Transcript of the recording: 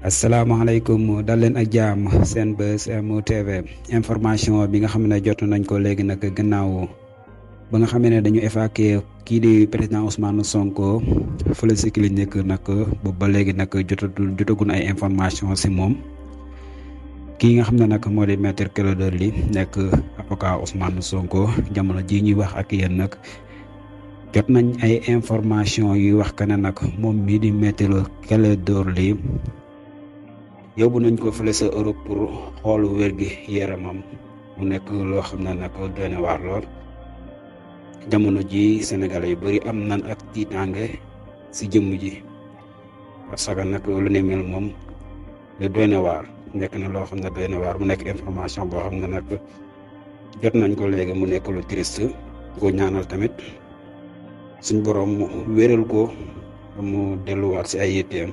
asalaamaaleykum dal leen ak jaam seen Buzz M TV information bi nga xam ne jot nañ ko léegi nag gannaaw ba nga xam ne dañu évacuer kii di président Ousmane Sonko fële si clinique nag boobu ba léegi nag jotagun ay information si moom kii nga xam ne nag moo di maître Clédor Ly nekk avocat Ousmane Sonko jamono ji ñuy wax ak yéen nag jot nañ ay information yuy wax que ne nag moom mii di maître Clédor Ly yóbbu nañ ko fële sa Europe pour xool wér-gi yaramam mu nekk loo xam ne nag doy na waar lool jamono ji Sénégalais yu bëri am nan ak tiitaange si jëmm ji parce que nag lu ne mel moom lu doy na waar nekk na loo xam ne doy na waar mu nekk information boo xam ne nag jot nañ ko léegi mu nekk lu triste ko ñaanal tamit suñ borom mu wéral ko mu delluwaat si ay yitteem